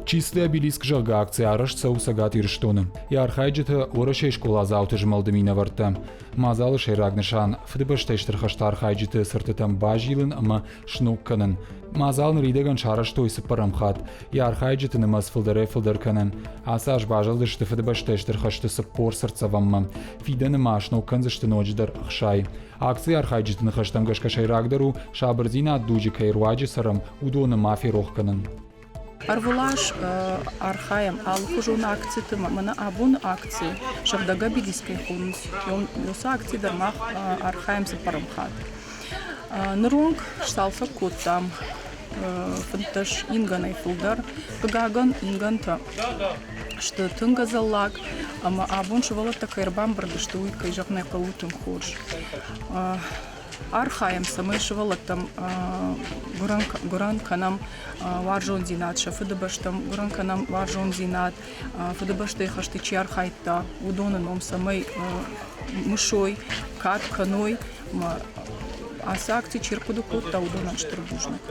Чистый обелиск, зӕгъгӕ, акци арӕзт цӕуы Цӕгат Ирыстоны. Йӕ архайджытӕ Уӕрӕсейы скъоладзауты змӕлды минӕвӕрттӕ. Мадзалы сӕйраг нысан – Фыдыбӕстӕйы Стыр хӕсты архайджыты цыртытӕм базилын ӕмӕ сног кӕнын. Мадзал ныридӕгӕн сарӕзтой цыппӕрӕм хатт. Йӕ архайджыты нымӕц фылдӕрӕй-фылдӕр кӕны. Ацы аз базылдысты Фыдыбӕстӕйы Стыр хӕсты 40 цыртдзӕвӕнмӕ. Фидӕны ма сног кӕндзысты ноджыдӕр 60. Акцийы архайджыты ныхӕстӕм гӕсгӕ сӕйрагдӕр у, сабырдзинад дуджы кӕй руаджы цӕрӕм, уыдоны ма ферох кӕнын. Ӕрвылаз архайӕм алыхуызон акциты. Мӕнӕ абоны акци Сыгъдӕг обелиск кӕй хонынц, уыцы акци дӕр мах архайӕм цыппӕрӕм хатт. Ныронг сцалцӕг кодтам 15 ингӕнӕй фылдӕр. Хъыгагӕн, ингӕнтӕ сты тынг ӕдзӕллаг ӕмӕ абон сывӕллӕттӕ кӕй ӕрбамбырд сты, уый, кӕй зӕгъын ӕй хъӕуы, тынг хорз. Архайӕм, цӕмӕй сывӕллӕттӕм гуырӕн кӕнӕм уарзондзинад сӕ фыдыбӕстӕм, гуырӕн кӕнӕм уарзондзинад, Фыдыбӕстӕйы хӕсты чи архайдта, уыдоны ном цӕмӕй мысой, кад кӕной ӕмӕ ацы акци чи ӕрхъуыды кодта, уыдонӕн стыр бузныг.